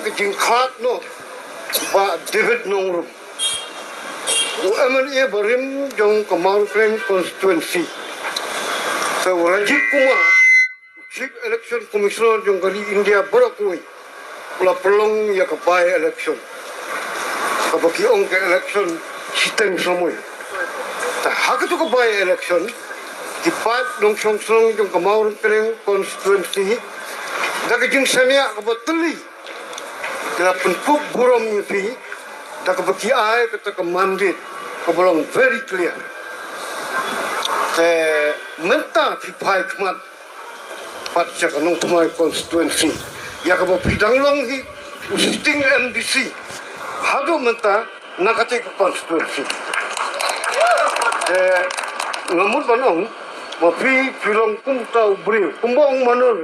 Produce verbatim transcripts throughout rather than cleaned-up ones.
Ka jingkhlad noh Bah David Nongrum, u M L A barim jong ka Mawryngkneng constituency. Te u Rajiv Kumar, Chief Election Commissioner jong ka ri India baroh kawei, u la pynlong ïa ka by election, kaba ki ong ka election shiteng samoi. Te ha katu ka by election, ki paid nongshong shnong jong ka Mawryngkneng constituency, da ka jingshaniah kaba tylli, ki la pynkup burom ïa phi da kaba ki ai kata ka mandate kaba long very clear. Te mynta phi phai khmat pat sha ka Nongthymmai constituency, ïa kaba phi dang long hi u sitting M D C haduh mynta na kata ka constituency. Te nga mut ban ong ba phi, phi long kum uta u briew, kumba ong Manor,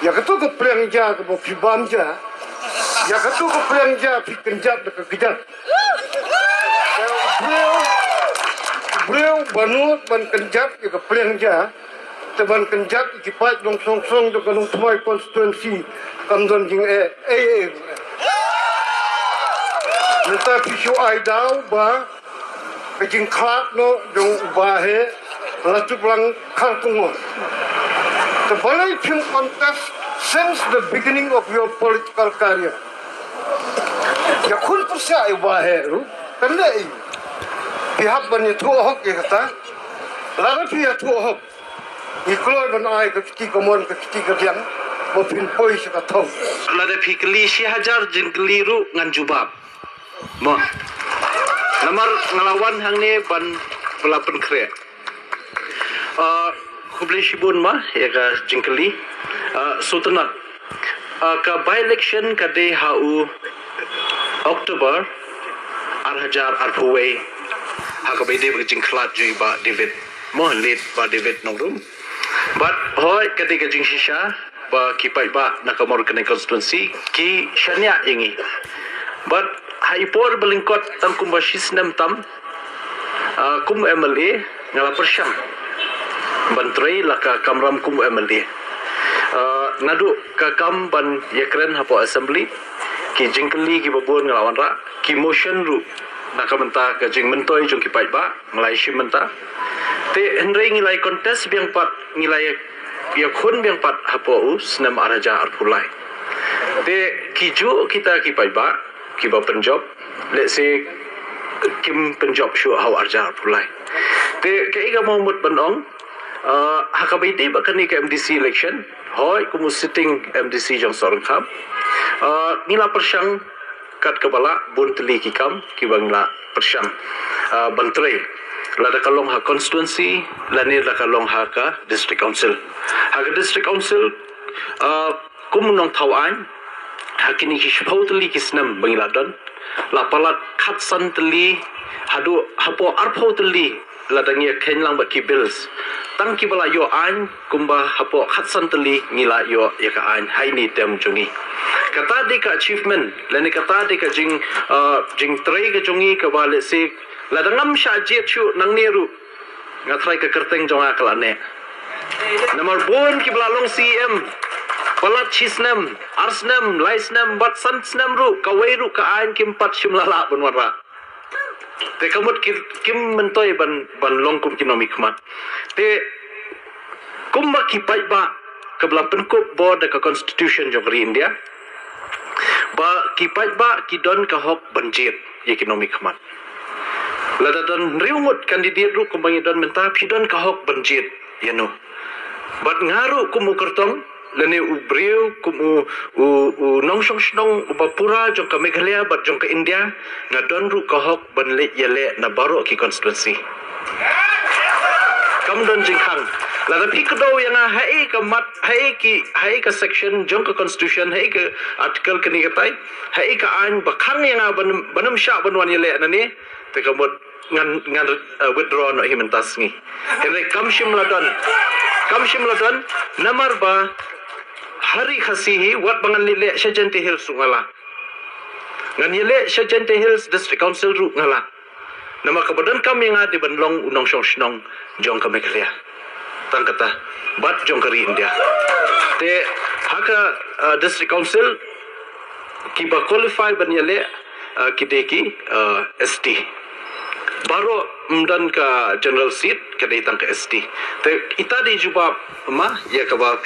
ïa katu ka pliang ja kaba phi bam ja, ïa katu ka pliang ja phi kynjat da ka kjat. Te u briew, u briew ba nud ban kynjat ïa ka pliang ja, te ban kynjat ïa ki paid nongshong shnong jong ka Nongthymmai constituency, kam don jingeh ei ei. Mynta phi shu ai daw ba ka jingkhlad noh jong u Bah Heh la tip lang kharkongor. Te balei phim contest since the beginning of your political career? Ïakhun pyrshah ïa u Bah Heh ruh, kan leh ei. Phi hap ban ïathuh hok ïa kata. Lada phi ïathuh hok, ngi kloi ban ai ka kti kamon ka kti kadiang ba phin poi sha ka thong. Lada phi kylli shi hajar jingkylli ruh ngan jubab. Mo. Namar nga la wan hangne ban ba la pynkhreh. Ah, khublei shibun ma ïa ka jingkylli. Ah, Sultanat. Ah, ka by election ka dei ha u October ar hajar arphew wei, ha kaba ïadei bad ka jingkhlad jong i Bah David, mo, late Bah David Nongrum. Bad hooid ka dei ka jingshisha ba ki paidbah na ka Mawryngkneng constituency ki shaniah ïa ngi. Bad ha i por ba lyngkot tang kumba shi snem tam, ah, kum M L A nga la pyrshang ban trei la ka kamram kum M L A. Ah, naduh ka kam ban ïakren hapoh assembly, ki jingkylli kiba bun nga la wanrah, ki motion ruh na ka bynta ka jingmyntoi jong ki paidbah nga la ïashim bynta. Te hynrei ngi la ïa contest biang pat, ngi la ïa, ïakhun biang pat hapoh u snem ar hajar arphew lai. Te ki juh kita ki paidbah kiba pynjop, let's say, kim pynjop shuh ha u ar hajar arphew lai. Te kaei kaba mut ban ong, ah, ha kaba ïadei bad kane ka M D C election, hooid kum u sitting M D C jong Sohryngkham, ah, ngi la pyrshang kat kaba lah bun tylli ki kam kiba ngi la pyrshang, ah, ban trei, lada ka long ha constituency lane lada ka long ha ka district council. Ha ka district council, ah, kum u nongthaw aiñ, ha kine ki shiphew tylli ki snem ba ngi la don, la palat khatsan tylli haduh hapoh arphew tylli lada ngi ïa kheiñ lang bad ki bills. Tang kiba la ïoh aiñ kumba hapoh khatsan tylli ngi la ïoh ïa ka aiñ ha ine i term jong ngi. Kata dei ka achievement lane kata dei ka jing, ah, jingtrei ka jong ngi kaba, let's say, lada ngam shah jied shuh nangne ruh, nga tharai ka kyrteng jong nga ka la neh. Namar bun kiba la long C E M, palat shi snem, ar snem, lai snem bad san snem ruh, kawei ruh ka aiñ kim pat shym la lah ban wanrah. Te ka mut ki, kim myntoi ban, ban long kum ki nongmihkhmat. Te kumba ki paidbah, kaba la pynkup bor da ka constitution jong ka ri India, ba ki paidbah ki don ka hok ban jied ïa ki nongmihkhmat. Lada don hynriew ngut candidate ruh kumba ngi don mynta, phi don ka hok ban jied ïano. Bad nga ruh kum u kyrtong lane u briew, kum u, u, u nongshong shnong uba pura jong ka Meghalaya bad jong ka India, nga don ruh ka hok ban leit ïaleh na baroh ki constituency. Kam don jingkhang. Lada phi kdew ïa nga haei ka mat, haei ki, haei ka section jong ka constitution, haei ka article kane katai, haei ka aiñ ba khang ïa nga ban, ban ym shah ban wan ïaleh nangne, te ka mut ngan, ngan, eh, withdraw noh hi mynta sngi. Hynrei kam shym la don, kam shym la don, namar ba ha Ri Khasi hi wat ba ngan leit leh sha Jaintia Hills ruh nga lah. Ngan ïaleh sha Jaintia Hills District Council ruh nga lah. Namar kaba donkam ïa nga dei ban long u nongshong shnong jong ka Meghalaya. Tang kata, bad jong ka ri India. Te ha ka, eh, District Council, Kiba qualify ban ïaleh, uh, ki dei ki, uh, S T. Baroh ym don ka general seat, ka dei tang ka S T. Te ita dei jubab ma ïa kaba